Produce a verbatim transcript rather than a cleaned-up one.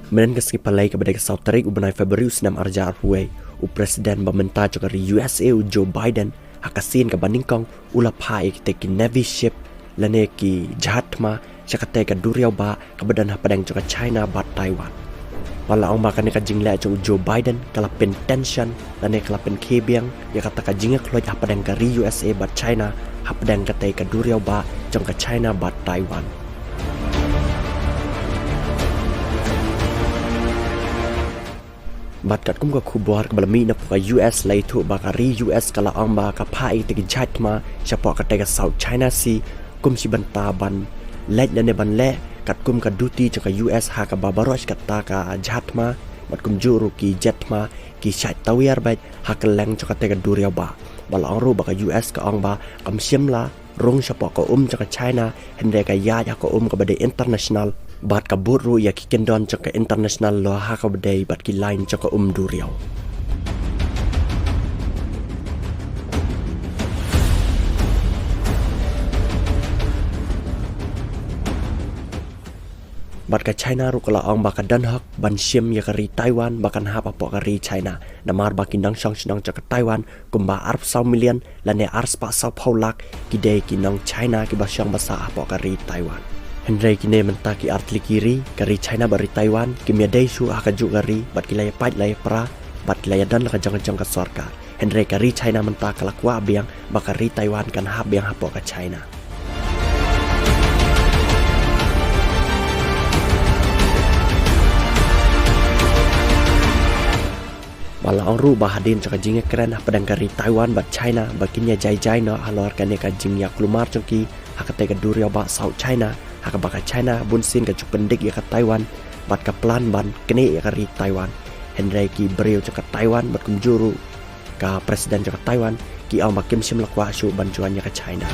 Mynhynnin ka sngi Palei kaba dei ka saw tarik u bnai February u snem ar hajar arphew wei, u President ba mynta jong ka ri U S A u Joe Biden, ha ka sien kaba nyngkong u la phah ïa kita ki Navy ship lane ki jahaj thma sha katei ka duriaw bah kaba don hapdeng jong ka China bad Taiwan. Bad la ong ba kane ka jingleh jong u Joe Biden ka la pyntension lane ka la pynkhie biang ïa kata ka jingïakhluid hapdeng ka ri U S A bad China hapdeng katei ka duriaw bah jong ka China bad Taiwan. Bad katkum ka khubor kaba la mih na pdeng ka U S la ïathuh ba ka ri U S ka la ong ba ka phah ïa kita ki jahaj thma shapoh katei ka South China Sea kum shi bynta ban leit lane ban leh katkum ka duty jong ka U S ha kaba baroh shi katta ka jahaj thma bad kumjuh ruh ki jet thma ki shait tawiar beit ha kylleng jong katei ka duriaw bah. Bad la ong ruh ba ka U S ka ong ba kam shym la rung shapoh ka um jong ka China, hynrei ka ïaid ha ka um kaba dei international bad ka bud ruh ïa ki kyndon jong ka international law ha kaba dei bad ki line jong ka um duriaw. Bad ka China ruh ka la ong ba ka don hok ban shim ïa ka ri Taiwan ba kan hap hapoh ka ri China, namar ba ki nongshong shnong jong ka Taiwan kumba arphew saw million lane arspah sawphew lak ki dei ki nong China kiba shong basa hapoh ka ri Taiwan. Hynrei kine mynta ki artylli ki ri, ka ri China bad ri Taiwan, kim ïadei shuh ha kajuh ka ri bad ki la ïapait la ïapra bad ki la ïadon la ka jong ka jong ka sorkar. Hynrei ka ri China mynta ka la kwah biang ba ka ri Taiwan kan hap biang hapoh ka China. Bad la ong ruh ba hadien jong ka jingïakren hapdeng ka ri Taiwan bad China ba kin ïa jai jai noh halor kane ka jingïakulmar jong ki ha katei ka duriaw bah South China, ha kaba ka China bunsien ka ju pyndik ïa ka Taiwan bad ka plan ban knieh ïa ka ri Taiwan. Hynrei ki briew jong ka Taiwan bad kumjuh ruh ka President jong ka Taiwan ki ong ba kim shym la kwah shuh ban join ïa ka China.